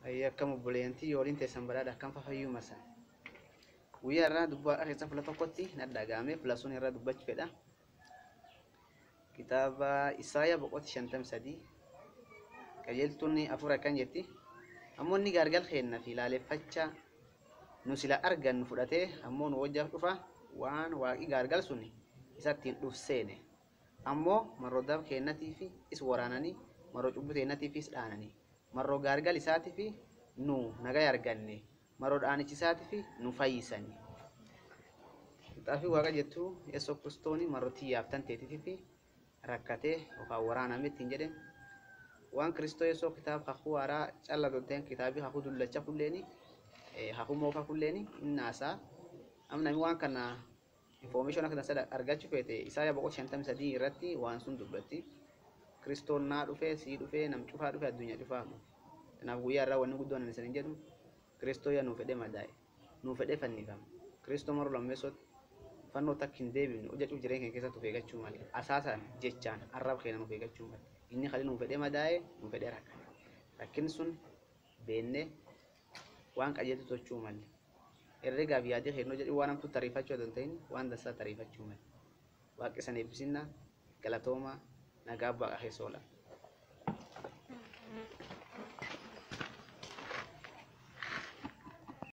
Akkam obboleeyyantii waliin teessan badhaadha akkam fayyuma san. Guyyaa irraa dubbaa keessa fuula tokkotti na dhaga'ame fuula sun irraa dubbachuu fedha. Kitaaba Isaayyaa boqota 53 qajeeltuun 4 akkan jetti. Ammoo inni gaargal keenna fi ilaaleffachaa nu sila argannu fudhatee ammoo nu wajjaaf dhufa waan waaqi gaargal sun isatti hin dhufseene. Ammoo marroo dab keennatii fi is waraananii marroo cubbuu teennatii fi is dhaananii. Marroo gaargal isaatii fi nu nagaa arganne marroo dhaanichi fi nu fayyisani. Xaafii waaqa jettu Yesuus Kiristooni marroo tiyyaaf tan teetitii fi rakkatee yookaan waraaname ittiin jedhe waan Kiristoo Yesuus kitaaba kakuu haaraa calla tolteen kitaabii kakuu dullacha kulleeni kakuu moofa kulleeni innaasaa amma namni waan kana information akka dansaa argachuu feete Isaayyaa boqota 53 irratti waan sun dubbatti. Kiristoon naa dhufee sii dhufee nam cufaa dhufee addunyaa cufaa dhufe. Kanaaf guyyaa irraa wanni guddoon ani isin jedhu Kiristoo yaa nuu fedhee madaa'e nuu fedhee fannifame. Kiristoo maruu lammeessootti fannoo takka hin deebifne hojjechuuf jireenya keenya keessatti of eeggachuu malee asaasaan jechaan arraba keenya nuuf eeggachuu malee inni kalli nuu fedhee madaa'e nuu fedhee rakkate. Rakkinni sun beennee waan qajeeltu tochuu malee. Herreegaaf yaadii keenya hojjedhu waan hamtuu tariifachuu otoo hin ta'in waan dansaa tariifachuu malee. Waaqni isin eebbisinna galatoomaa nagaa waaqa keessa oola.